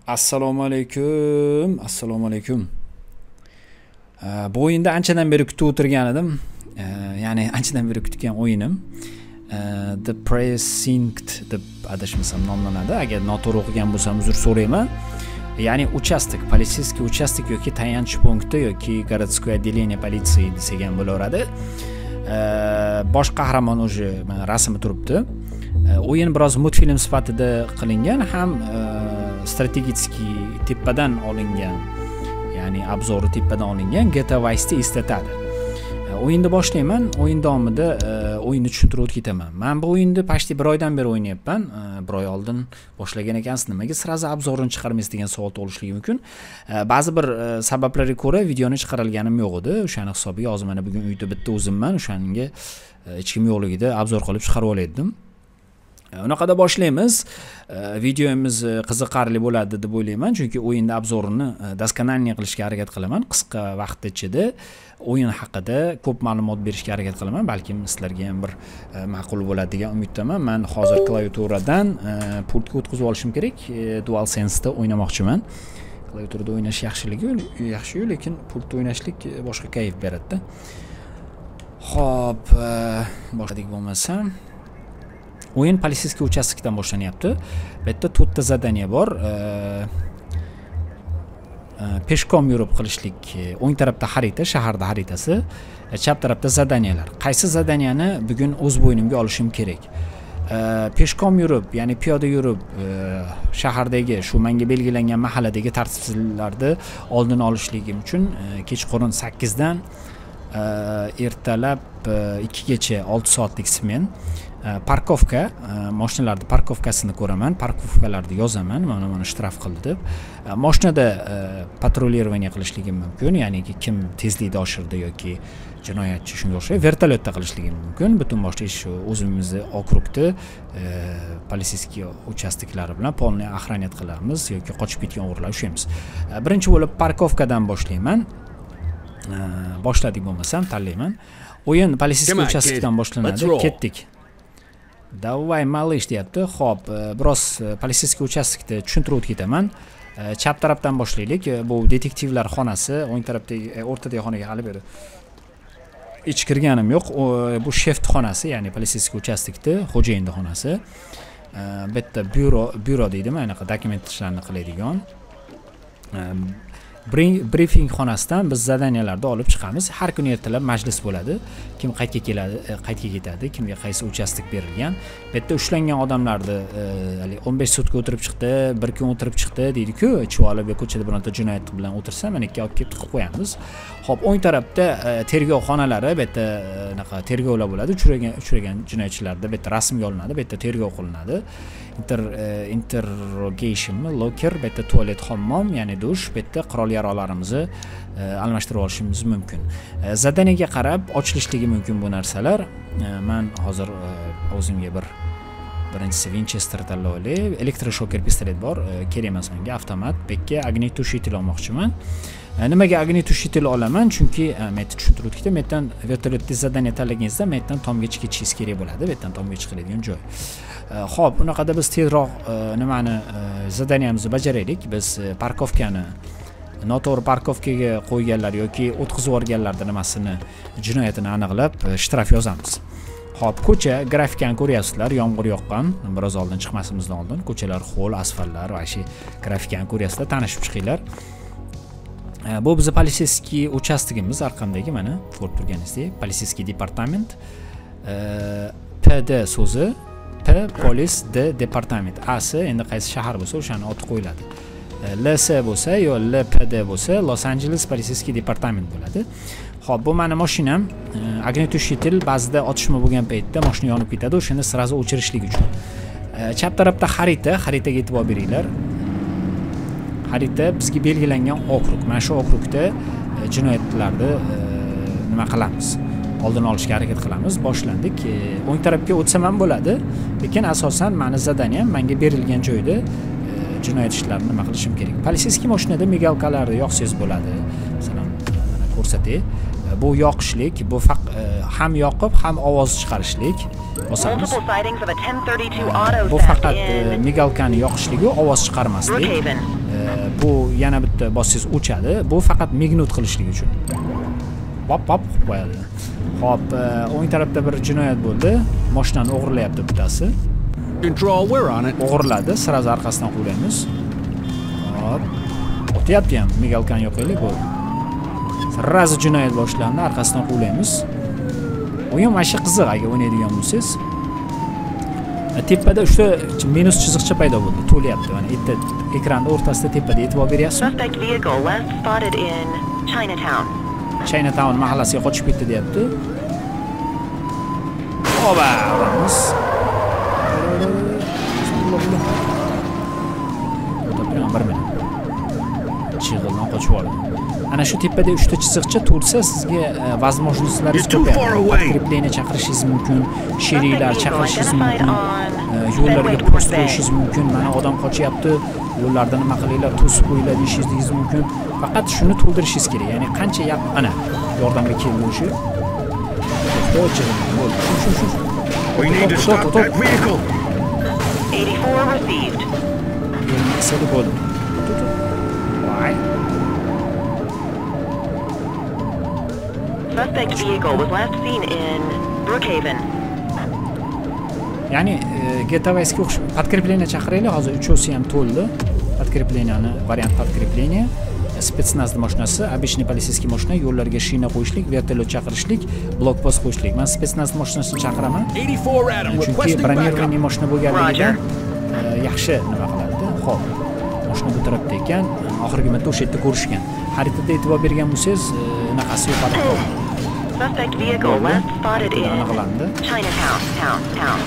Assalomu alaykum, assalomu alaykum. Bu o'yinda anchadan beri kutib o'tirgan edim. Ya'ni anchadan beri kutgan o'yinim. The Precinct deb adashmasam nomlanadi. Agar noto'g'ri o'qigan bo'lsam uzr so'rayman. Ya'ni uchastok, politsiyskiy uchastok yoki tayanch punkti yoki городское отделение полиции desak ham bo'laveradi. Bosh qahramon уже mana rasmi turibdi. O'yin biroz multfilm sifatida qilingan, ham strategik tepadan olingan, ya'ni obzori tepadan olingan GTA Vice City eslatadi. O'yinni boshlayman, o'yin davomida o'yinni tushuntirib o'tib ketaman. Men bu o'yinni почти bir oydan beri o'ynayapman. Bir oy oldin boshlagan ekansiz, nimaga sразу obzorini chiqarmaysiz degan savol tug'ilishligi mumkin. Ba'zi bir sabablarga ko'ra videoni chiqarilganim yo'q edi. O'shani hisobiga hozir mana bugun uyda bitta o'zimman, o'shanga hech kim yo'qligida obzor qilib chiqarib olaydim. Unaqada boshlaymiz. Videomiz qiziqarli bo'ladi deb o'ylayman, chunki o'yinda obzorini досконально qilishga harakat qilaman. Qisqa vaqt ichida o'yin haqida ko'p ma'lumot berishga harakat qilaman. Balkim sizlarga ham bir ma'qul bo'ladi degan umiddaman. Men hozir klaviaturadan pultga o'tkazib olishim kerak. DualSense'da o'ynamoqchiman. Klaviaturada o'ynash yaxshiligi yaxshi-yu, lekin pultda o'ynashlik boshqa kayf beradi-da. Xo'p, boshladik bo'lmasa. O'yin politsiyskiy uchastokdan boshlanyapti. Bu yerda to'rtta zadaniya bor. Peshkom yurib qilishlik, o'ng tarafda xarita, shaharda xaritasi, chap tarafda zadaniyalar. Qaysi zadaniyani bugun o'z bo'ynimga olishim kerak? Peshkom yurib, ya'ni piyoda yurib, shahardagi shu menga belgilangan mahalladagi tartibsizliklarni oldini olishligim uchun kechqurun 8 dan ertalab 2 gacha 6 soatlik smen. Parkovka, mashinalarni parkovkasini ko'raman, parkovkalarni yozaman, mana shtraf qildi deb. Mashinada patrulирование qilishligim mumkin, ya'ni kim tezlikni oshirdi yoki jinoyatchi, shunga o'xshab vertolyotda qilishligim mumkin. Butun boshli shu o'zimizni okrugda politsiyskiy uchastoklari bilan polniy охранять qilamiz yoki qochib ketgan o'g'rilarni ushlaymiz. Birinchi bo'lib parkovkadan boshlayman. Boshladik bo'lmasam tanlayman. O'yin politsiyskiy uchastokdan boshlanadi. Ketdik. Давай, малыш deyapti. Xo'p, biroz politsiyskiy uchastokni tushuntirib o'tib ketaman. Chap tarafdan boshlaylik. Bu detektivlar xonasi, o'ng tarafdagi, o'rtadagi xonaga hali beri hech kirganim yo'q. Bu sheft xonasi, ya'ni politsiyskiy uchastokni xo'jayinning xonasi. Bu yerda byuro deydimi, anaqa dokumentlarni qiladigan. Briefing xonasidan biz zadaniyalarni olib chiqamiz. Har kuni ertalab majlis bo'ladi. Kim qayerga keladi, qayerga ketadi, kimga qaysi uchastok berilgan. Bu yerda ushlangan odamlarni hali 15 sutka o'tirib chiqdi, bir kun o'tirib chiqdi deydi-ku, ichib olib yo ko'chada bironta jinoyat bilan o'tirsa, mana ikki olib kelib tiqib qo'yamiz. Xo'p, o'ng tarafda tergov xonalari, bu yerda anaqa tergovlar bo'ladi. Uchragan jinoyatchilarda bu yerda rasmga olinadi, bu yerda tergov qilinadi. Interrogation, locker, bu yerda tualet, hammom, ya'ni dush, bu yerda qurol yaroqlarimizni almashtirib olishimiz mumkin. Zadaniyaga qarab ochilishligi mumkin bu narsalar. Men hozir o'zimga birinchisi Winchester tanlab olay. Elektroshoker pistolet bor, kerak emas menga, avtomat. Bu yerga огнетушитель olmoqchiman. Nimaga огнетушитель olaman? Chunki men tushuntirib o'tdim, men yerdan vertolyotda zadaniya tanlaganingizda men yerdan tomga chiqishingiz kerak bo'ladi. Bu yerdan tomga chiqiladigan joy. Xo'p, unaqada biz tezroq nimani zadaniyamizni bajaraylik. Biz parkovkani noto'g'ri parkovkaga qo'yganlar yoki o'tkazib yuborganlarning nimasini, jinoyatini aniqlab shtraf yozamiz. Xo'p, ko'cha grafikani ko'ryapsizlar, yomg'ir yoqqan, biroz oldin chiqmasimizdan oldin ko'chalar ho'l, asfaltlar va shu grafikani ko'ryapsizlar, tanishib chiqinglar. Bu bizning politsiyskiy uchastokimiz, orqamdagi mana ko'rib turganingizdek, politsiyskiy departament. PD so'zi P polis, D departament. A si endi qaysi shahar bo'lsa o'shani oti qo'yiladi. LS bo'lsa yo LPD bo'lsa Los Angeles politsiyskiy departament bo'ladi. Xo'p, bu meni mashinam. Огнетушитель ba'zida otishma bo'lgan paytda mashina yonib ketadi, o'shani sразу o'chirishlik uchun. Chap tarafda xarita, xaritaga e'tibor beringlar. Xarita bizga belgilangan okrug. Mana shu okrugda jinoyatlarni nima qilamiz? Oldini olishga harakat qilamiz. Boshlandik. O'ng tarafga o'tsam ham bo'ladi, lekin asosan meni zadaniyam menga berilgan joyda jinoyat ishlarini nima qilishim kerak. Politsiyskiy mashinada migalkalarni yoqsangiz bo'ladi. Masalan, mana ko'rsatay. Bu yoqishlik, bu ham yoqib, ham ovoz chiqarishlik. Bosamiz. Bu faqat migalkani yoqishligi, ovoz chiqarmaslik. Bu yana bitta bossangiz o'chadi. Bu faqat mignut qilishlik uchun. Pop pop qilib qo'yadi. Xo'p, o'ng tarafda bir jinoyat bo'ldi. Mashinani o'g'irlayapti bittasi. Control, we're on it. O'g'irladi, sразу orqasidan quvlaymiz. Hop. Otyapti ham, migalkani yoqaylik bo'ldi. Sразу jinoyat boshlandi, orqasidan quvlaymiz. O'yin mana shu qiziq agar o'ynaydigan bo'lsangiz. Tepada 3 ta minus chiziqcha paydo bo'ldi, to'lyapti. Mana yerda ekranda o'rtasida tepada e'tibor beryapsizmi? Suspect vehicle last spotted in Chinatown. Chinatown mahallasiga qochib ketdi deyapti. Oba, uramiz. Bir minut. Chig'ildan qochib oldi. Ana shu tepada 3 ta chiziqcha to'lsa sizga возможностьlaringiz ko'payadi. Подкрепление chaqirishingiz mumkin, sheriklar chaqirishingiz mumkin, yo'llarga post qo'yishingiz mumkin. Mana odam qochyapti, yo'llarda nima qilinglar, to'sib qo'yinglar deyishingiz mumkin. Faqat shuni to'ldirishingiz kerak. Ya'ni qancha ana yordamga keldi o'sha. To'xta, bo'ldi. Shu. We need to stop that vehicle. 84 received. Yo'lni bo'ldi. Voy. Suspect vehicle was last seen in Brookhaven. Ya'ni GTA Vice'ga o'xshab подкрепление chaqiraylik. Hozir uchosi ham to'ldi. Подкреплениeni variant подкрепление. Spetsnaz mashinasi, обычный полицейский mashina, yo'llarga shina qo'yishlik, vertolyot chaqirishlik, blokpost qo'yishlik. Men spetsnaz mashinasini chaqiraman. Chunki bronirованный mashina bo'lganligidan yaxshi nima qiladi. Xo'p, mashina bu tarafda ekan, oxirgi marta o'sha yerda ko'rishgan. Xaritada e'tibor bergan bo'lsangiz, anaqasi yo'qolib qoldi. Suspect vehicle last spotted in Chinatown, town.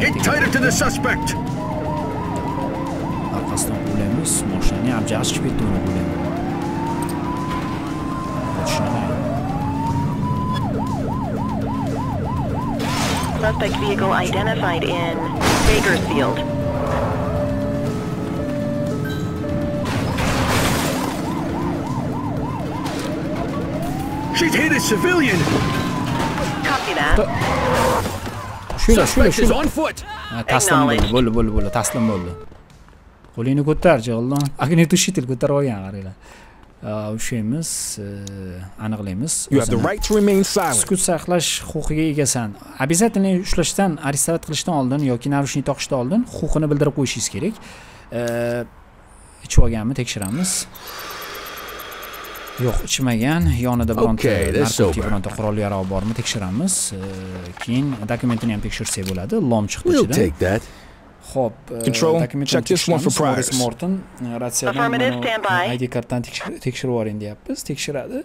Get tighter to the suspect. Orqasidan quvlaymiz. Mashinani abjag'i chiqib ketdi, uni quvlaymiz. Qochishni qarang. Suspect vehicle identified in Bakersfield. She's hit a civilian. Copy that. Shuyla. On foot. Taslim bo'ldi, bo'ldi, taslim bo'ldi. Qo'lingni ko'tar, jig'ildon. Огнетушитель ko'tarib olgan, qaranglar. Ushlaymiz, aniqlaymiz. You have the right to remain silent. Sukut saqlash huquqiga egasan. Обязательно ushlashdan, arrest qilishdan oldin yoki narushnik toqishdan oldin huquqini bildirib qo'yishingiz kerak. Ichib olganmi tekshiramiz. Yo'q, ichmagan. Yonida bironta narkotik, bironta qurol yarog' bormi tekshiramiz. Keyin dokumentini ham tekshirsak bo'ladi. Lom chiqdi ichidan. Xo'p, Control, check this one for priors. Morton ratsiyadan ID kartdan tekshirib yuboring deyapmiz. Tekshiradi.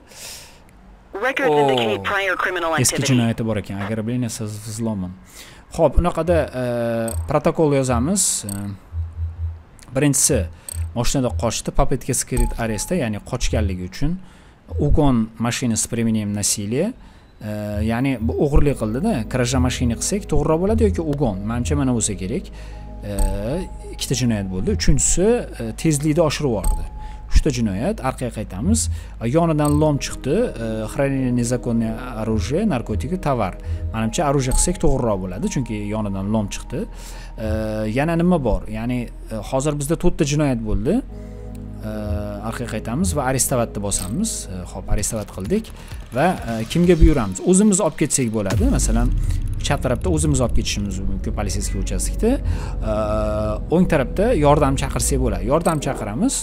Eski jinoyati bor ekan. Ограбление с взломом. Xo'p, unaqada protokol yozamiz. Birinchisi mashinada qochdi, попытка скрыть ареста, ya'ni qochganligi uchun. Угон машины с применением насилия, ya'ni bu o'g'irlik qildi-da, кража mashina qilsak to'g'riroq bo'ladi yoki угон. Menimcha mana bo'lsa kerak. Ikkita jinoyat bo'ldi. Uchinchisi tezlikni oshirib yubordi. Uchta jinoyat, orqaga qaytamiz. Yonidan lom chiqdi. Хранение незаконное оружие, narkotik, tovar. Menimcha оружие qilsak to'g'riroq bo'ladi, chunki yonidan lom chiqdi. Yana nima bor? Ya'ni hozir bizda 4 ta jinoyat bo'ldi. Orqaga qaytamiz va arestavatni bosamiz. Xo'p, arestavat qildik va kimga buyuramiz? O'zimiz olib ketsak bo'ladi. Masalan, chap tarafda o'zimiz olib ketishimiz mumkin politsiyskiy uchastkada. O'ng tarafda yordam chaqirsak bo'ladi. Yordam chaqiramiz.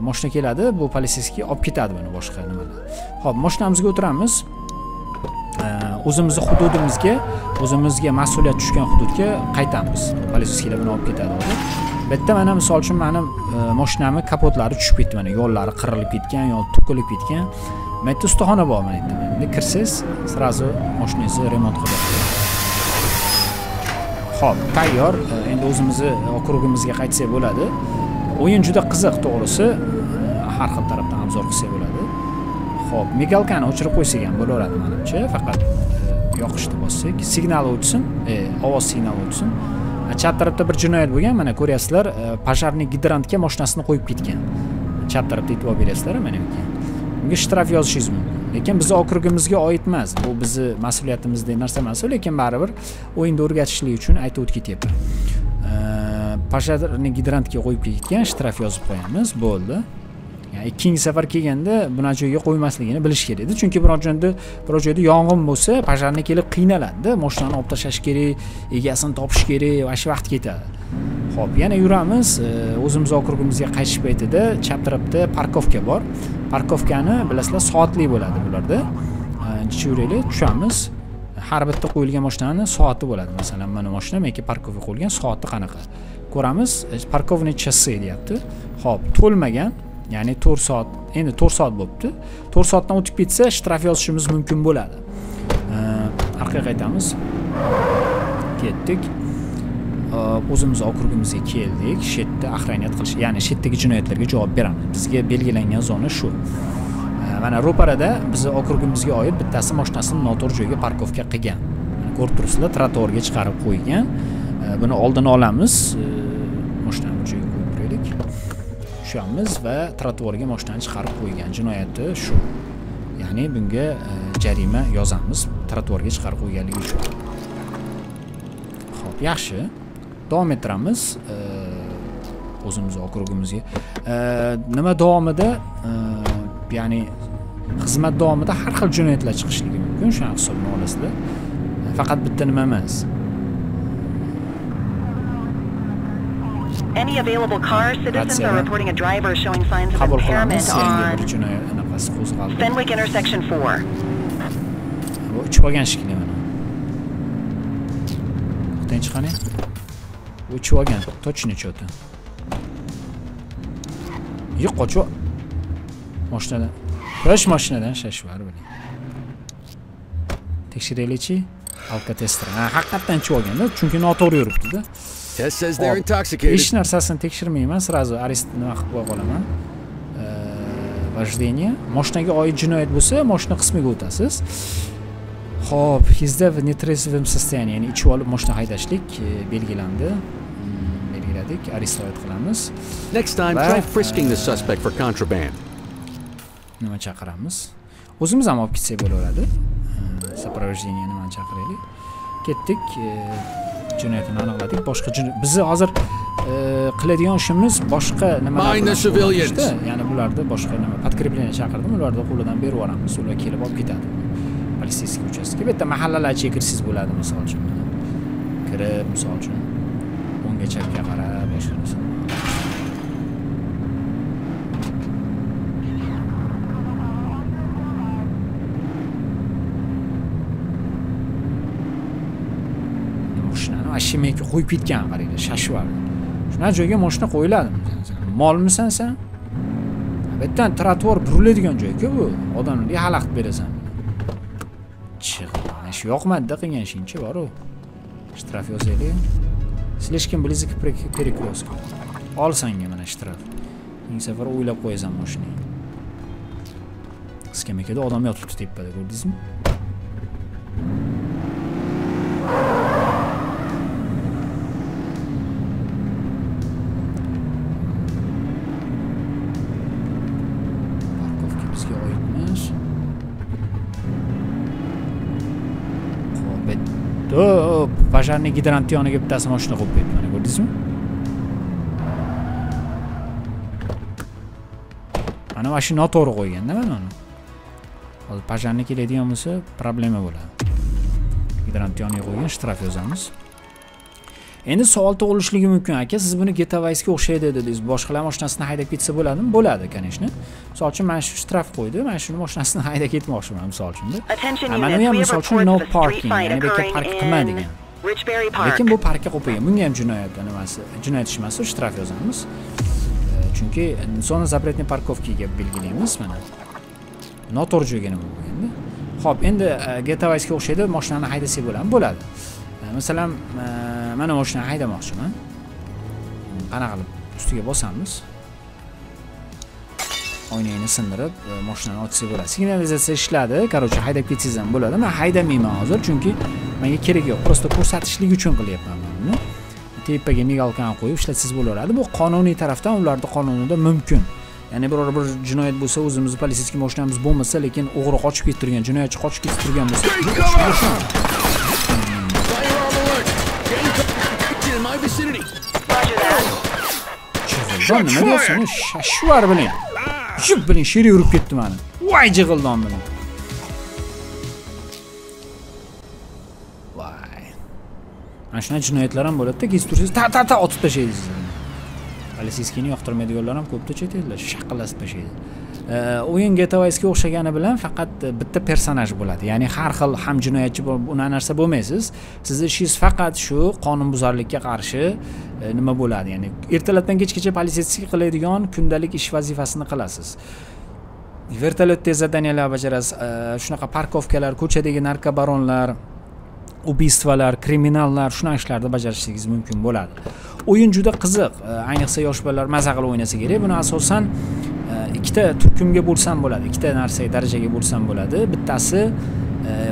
Mashina keladi, bu politsiyskiy olib ketadi buni boshqa nimalar. Xo'p, mashinamizga o'tiramiz. O'zimizni hududimizga, o'zimizga mas'uliyat tushgan hududga qaytamiz. Politsiyskilar buni olib ketadi hozir. Bu yerda mana misol uchun mening mashinamni kapotlari tushib ketdi, mana yo'llari qirilib ketgan, yo'l to'kilib ketgan. Mana yerda ustaxona bor, mana yerda. Endi kirsangiz, sразу mashinangizni remont qilib. Xo'p, tayyor. Endi o'zimizni okrugimizga qaytsak bo'ladi. O'yin juda qiziq, to'g'risi. Har xil tarafdan obzor qilsak bo'ladi. Xo'p, migalkani o'chirib qo'ysak ham bo'laveradi menimcha. Faqat yoqishni bossak, signal o'chsin, ovoz signali o'chsin. Chap tarafda bir jinoyat bo'lgan, mana ko'ryapsizlar, пожарный gidrantga mashinasini qo'yib ketgan. Chap tarafda e'tibor berasizlar, mana bu yerga. Bunga shtraf yozishingiz mumkin. Lekin bizning okrugimizga oid emas. Bu bizni mas'uliyatimizdagi narsa emas, lekin baribir o'yinda o'rgatishlik uchun aytib o'tib ketyapman. Пожарный gidrantga qo'yib ketgan, shtraf yozib qo'yamiz, bo'ldi. Ya'ni ikkinchi safar kelganda bunaqa joyga qo'ymasligini bilish kerak edi. Chunki biror joyda yong'in bo'lsa, пожарный kelib qiynaladi-da, mashinani olib tashlash kerak, egasini topish kerak, va shu vaqt ketadi. Xo'p, yana yuramiz. O'zimiz okrugimizga qaytish paytida chap tarafda parkovka bor. Parkovkani bilasizlar, soatli bo'ladi bularda. Tushiraylik, tushamiz. Har bitta qo'yilgan mashinani soati bo'ladi. Masalan, mana mashina menga parkovka qo'yilgan, soati qanaqa? Ko'ramiz, parkovniy chасы deyapti. Xo'p, to'lmagan, ya'ni 4 soat, endi 4 soat bo'pti. 4 soatdan o'tib ketsa, shtraf yozishimiz mumkin bo'ladi. Orqaga qaytamiz. Ketdik. O'zimiz okrugimizga keldik. Shu yerda охранять qilish, ya'ni shu yerdagi jinoyatlarga javob beramiz. Bizga belgilangan zona shu. Mana ro'parada bizni okrugimizga oid bittasi mashinasini noto'g'ri joyga parkovka qilgan. Mana ko'rib turibsizlar, trotuarga chiqarib qo'ygan. Buni oldini olamiz. Mashinani bu joyga qo'yib turaylik. Tushamiz va trotuarga mashinani chiqarib qo'ygan jinoyati shu. Ya'ni bunga jarima yozamiz trotuarga chiqarib qo'yganligi uchun. Xo'p, yaxshi. Davom ettiramiz. O'zimiz okrugimizga. Nima davomida, ya'ni xizmat davomida har xil jinoyatlar chiqishligi mumkin, shuni hisobga olasizlar. Faqat bitta nima emas. Any available cars, citizens are reporting a driver showing signs of impairment on Fenwick intersection 4. Bu ichib olgan shekilli mana. To'xtang, chiqani. Bu ichib olgan, точно что-то. Yo'q, qochib. Mashinadan. Qo'sh mashinadan shashvar biling. Tekshiraylikchi. Alkotester. Ha, haqiqatan ichib olganda, chunki noto'g'ri yuribdi-da. Test says they're intoxicated. Hech narsasini tekshirmayman, sразу arest nima qilib qo'ya qolaman. Вождение. Mashinaga oid jinoyat bo'lsa, mashina qismiga o'tasiz. Xo'p, езда в нетрезвом состоянии, ya'ni ichib olib mashina haydashlik belgilandi. Belgiladik, arest qilamiz. Next time try frisking the suspect for contraband. Nima chaqiramiz? O'zimiz ham olib ketsak bo'laveradi. Сопровождение nimani chaqiraylik. Ketdik. Jinoyatni aniqladik. Boshqa bizni hozir qiladigan ishimiz boshqa nimalar, ya'ni bularda boshqa nima подкрепление chaqirdim, ularni qo'lidan berib yuboramiz, ular kelib olib ketadi. Politsiyskiy uchastka. Bu yerda mahallalar ichiga kirsangiz bo'ladi, misol uchun. Kirib, misol uchun, o'ngga chapga qarab boshqa narsa. Mashinaga qo'yib ketgan, qaranglar, shashib yubordi. Shunaqa joyga mashina qo'yiladimi? Molmisan sen? Bu yerdan trotuar buriladigan joy-ku bu. Odamlarga xalaqit berasan. Chiq. Mana shu yoqmadi-da qilgan ishingchi bor-u. Shtraf yozaylik. Слишком близко к перекрестку. Ol sanga mana shtraf. Keyingi safar o'ylab qo'yasan mashinangni. Skamekada odam yotibdi tepada, ko'rdingizmi? Пожарный gidrant yoniga bittasi mashina qo'yib qo'yibdi, mana ko'rdingizmi? Mana mana shu noto'g'ri qo'yganda mana uni. Hozir пожарный keladigan bo'lsa, problema bo'ladi. Gidrant yoniga qo'ygan, shtraf yozamiz. Endi savol tug'ilishligi mumkin, aka, siz buni GTA Vice'ga o'xshaydi dedingiz. Boshqalar mashinasini haydab ketsa bo'ladimi? Bo'ladi, конечно. Misol uchun mana shu shtraf qo'ydi, mana shuni mashinasini haydab ketmoqchiman, misol uchun. Mana bu ham misol uchun no parking, ya'ni bu yerga park qilma degan. Lekin bu parkka qo'yib qo'ygan. Bunga ham jinoyat nimasi, jinoyat ishi emas, shtraf yozamiz. Chunki zona запретной parkovkaga belgilaymiz mana. Noto'g'ri joyga nima bo'lganda. Xo'p, endi GTA Vice'ga o'xshaydi, mashinani haydasak bo'ladimi? Bo'ladi. Masalan, mana mashinani haydamoqchiman. Qanaqa qilib ustiga bosamiz. Oynani sindirib, mashinani ochsak bo'ladi. Signalizatsiya ishladi. Короче, haydab ketsangiz ham bo'ladi. Men haydamayman hozir, chunki menga kerak yo'q. Просто ko'rsatishlik uchun qilyapman buni. Tepaga migalkani qo'yib ishlatsangiz bo'laveradi. Bu qonuniy tarafdan ularda qonunida mumkin. Ya'ni biror bir jinoyat bo'lsa, o'zimizni politsiyskiy mashinamiz bo'lmasa, lekin o'g'ri qochib ketib turgan, jinoyatchi qochib ketib turgan bo'lsa, Jig'ildon nima deyapsan? Shashvar bilan. Shu bilan sherik urib ketdi meni. Voy jig'ildon bilan. Voy. Mana shunday jinoyatlar ham bo'ladi-da, kech tursangiz ta otib tashlaydi sizni. Politsiyskiyni yoqtirmaydiganlar ham ko'pda chet elda shaqillatib tashlaydi. O'yin GTA Vice'ga o'xshagani bilan faqat bitta personaj bo'ladi. Ya'ni har xil ham jinoyatchi unaqa narsa bo'lmaysiz. Sizni ishingiz faqat shu qonunbuzarlikka qarshi nima bo'ladi? Ya'ni ertalabdan kechgacha politsiyskiy qiladigan kundalik ish vazifasini qilasiz. Vertolyotda zadaniyalar bajarasiz, shunaqa parkovkalar, ko'chadagi narkobaronlar, ubiystvalar, kriminallar, shunaqa ishlarni bajarishingiz mumkin bo'ladi. O'yin juda qiziq, ayniqsa yosh bolalar maza qilib o'ynasa kerak. Buni asosan ikkita turkumga bo'lsam bo'ladi, ikkita narsaga darajaga bo'lsam bo'ladi. Bittasi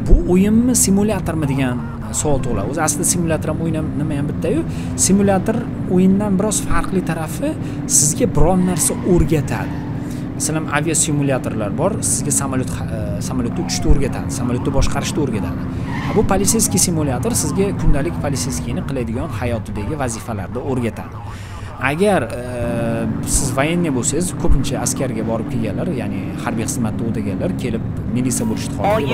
bu o'yinmi, simulyatormi degan savol tug'iladi. O'zi aslida simulyator ham o'yin ham nima ham bitta-yu. Simulyator o'yindan biroz farqli tarafi sizga biron narsa o'rgatadi. Masalan, avia simulyatorlar bor, sizga samolyotda uchishni o'rgatadi, samolyotni boshqarishni o'rgatadi. Bu politsiyskiy simulyator sizga kundalik politsiyskiyni qiladigan hayotidagi vazifalarni o'rgatadi. Agar siz военный bo'lsangiz, ko'pincha askarga borib kelganlar, ya'ni harbiy xizmatda o'taganlar kelib militsiya bo'lishni xohlaydi.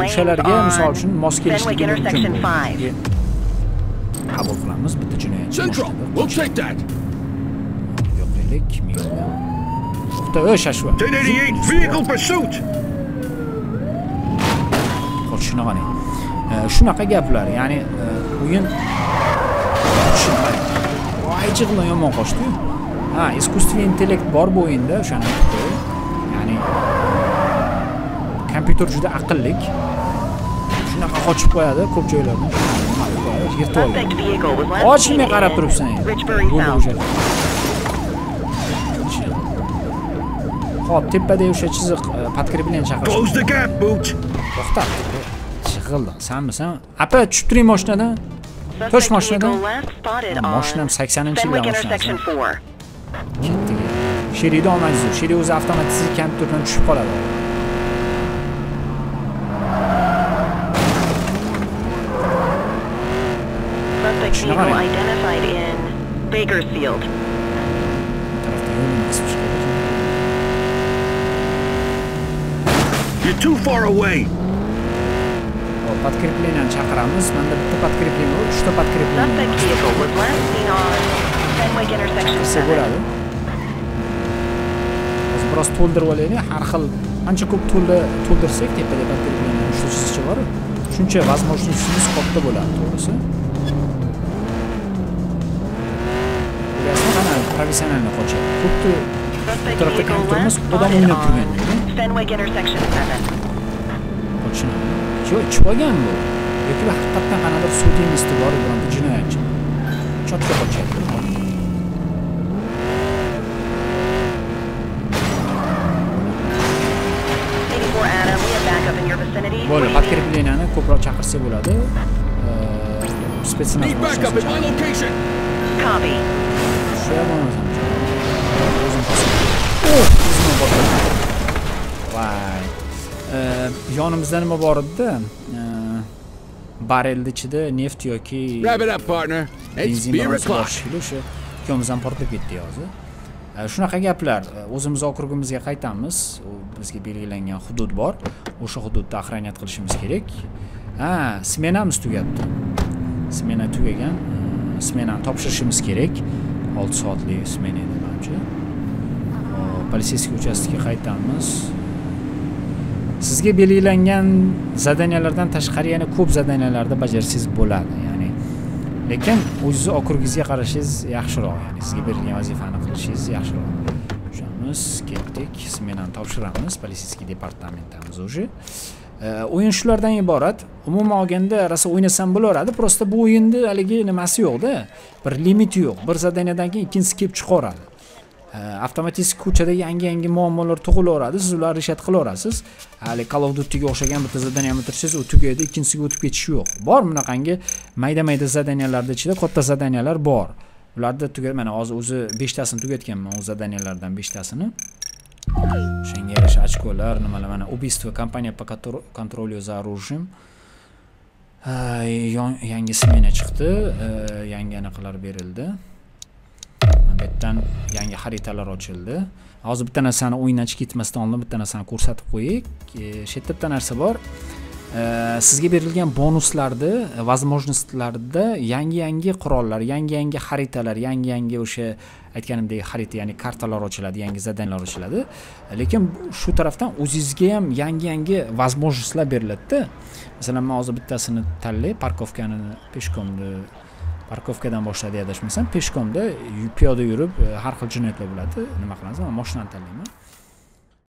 O'shalarga misol uchun mos kelishligi mumkin. Qabul qilamiz bitta jinoyatchi. Yo'qlik, mingdan. To'xta, ey shashva. 1088 vehicle pursuit. Shunaqa. Shunaqa gaplar, ya'ni o'yin voy jig'ildan yomon qochdi-yu. Ha, искусственный intellekt bor bu o'yinda, o'shani aytdi. Ya'ni kompyuter juda aqllik. Shunaqa qochib qo'yadi ko'p joylardan. Yirtib oladi. Ochilmay qarab turibsan endi. Xo'p, tepada o'sha chiziq podkreplение chaqirish. Close the gap, boot. To'xta. Jig'ildan, sanmisan? Apa, tushib turing mashinadan. Tosh mashinadan. Mashinam 80-yildan mashinasi. Ketdik. Sherikni olmaysiz. Sherik o'zi avtomatik kompyuterdan tushib qoladi. Bakersfield. You're too far away. Подкрепление chaqiramiz. Menda bitta подкрепление bor, 3 ta подкрепление. Chaqirsa bo'ladi. Hozir biroz to'ldirib olaylik. Har xil qancha ko'p to'ldirsak, tepada подкрепление 3 ta chiziqcha bor. Shuncha возможностimiz katta bo'ladi, to'g'risi. Ko'ryapsizmi, qana professionalni qochadi. Xuddi bu tarafda kompyuterimiz odam o'ynab turgandek. Qochishini. Ichib olgan bu. Yoki bu haqiqatdan qanaqadir sudimisti bor, bironta jinoyatchi. Chotga qochyapti. Bo'ldi, podkreplenieni ko'proq chaqirsa bo'ladi. Spetsnaz Copy. Shu ham bo'lmasam. O'zim oh, o'zim portlatdim. Voy. Yonimizda nima bor edi? Barelni ichida neft yoki Wrap it up, partner. It's beer o'clock. O'sha ikkovimiz ham portlab ketdi hozir. Shunaqa gaplar. O'zimiz okrugimizga qaytamiz. U bizga belgilangan hudud bor. O'sha hududda охранять qilishimiz kerak. Ha, smenamiz tugabdi. Smena tugagan. Smenani topshirishimiz kerak. 6 soatlik smena edi menimcha. Politsiyskiy uchastkaga qaytamiz. Sizga belgilangan zadaniyalardan tashqari yana ko'p zadaniyalarni bajarsangiz bo'ladi. Ya'ni lekin o'zingiz okrugingizga qarashingiz yaxshiroq, ya'ni sizga berilgan vazifani qilishingiz yaxshiroq. Tushamiz, ketdik, smenani topshiramiz, politsiyskiy departamentdamiz уже. O'yin shulardan iborat. Umuman olganda rosa o'ynasam bo'laveradi. Prosta bu o'yinda haligi nimasi yo'q-da. Bir limiti yo'q. Bir zadaniyadan keyin ikkinchisi kelib chiqaveradi. Avtomatik ko'chada yangi-yangi muammolar tug'ilaveradi, siz ularni reshat qilaverasiz. Hali Call of Duty'ga o'xshagan bitta zadaniyani bitirsangiz, u tugaydi, ikkinchisiga o'tib ketish yo'q. Bor bunaqangi mayda-mayda zadaniyalarda ichida katta zadaniyalar bor. Ularda tugab, mana hozir o'zi 5 tasini tugatganman, u zadaniyalardan 5 tasini. O'shanga yarasha ochkolar, nimalar, mana убийство, компания по контролю за оружием. Yangi smena chiqdi, yangi anaqalar berildi. Bu yerdan yangi xaritalar ochildi. Hozir bitta narsani o'yindan chiqib ketmasdan oldin bitta narsani ko'rsatib qo'yaylik. Shu yerda bitta narsa bor. Sizga berilgan bonuslarda, возможностьlarda yangi-yangi qurollar, yangi-yangi xaritalar, yangi-yangi o'sha aytganimdek xarita, ya'ni kartalar ochiladi, yangi zadanlar ochiladi. Lekin shu tarafdan o'zingizga ham yangi-yangi возможностьlar beriladi-da. Masalan, men hozir bittasini tanlay, parkovkani, peshkomni, parkovkadan boshladi adashmasam, peshkomda piyoda yurib har xil jinoyatlar bo'ladi. Nima qilamiz? Men mashinani tanlayman.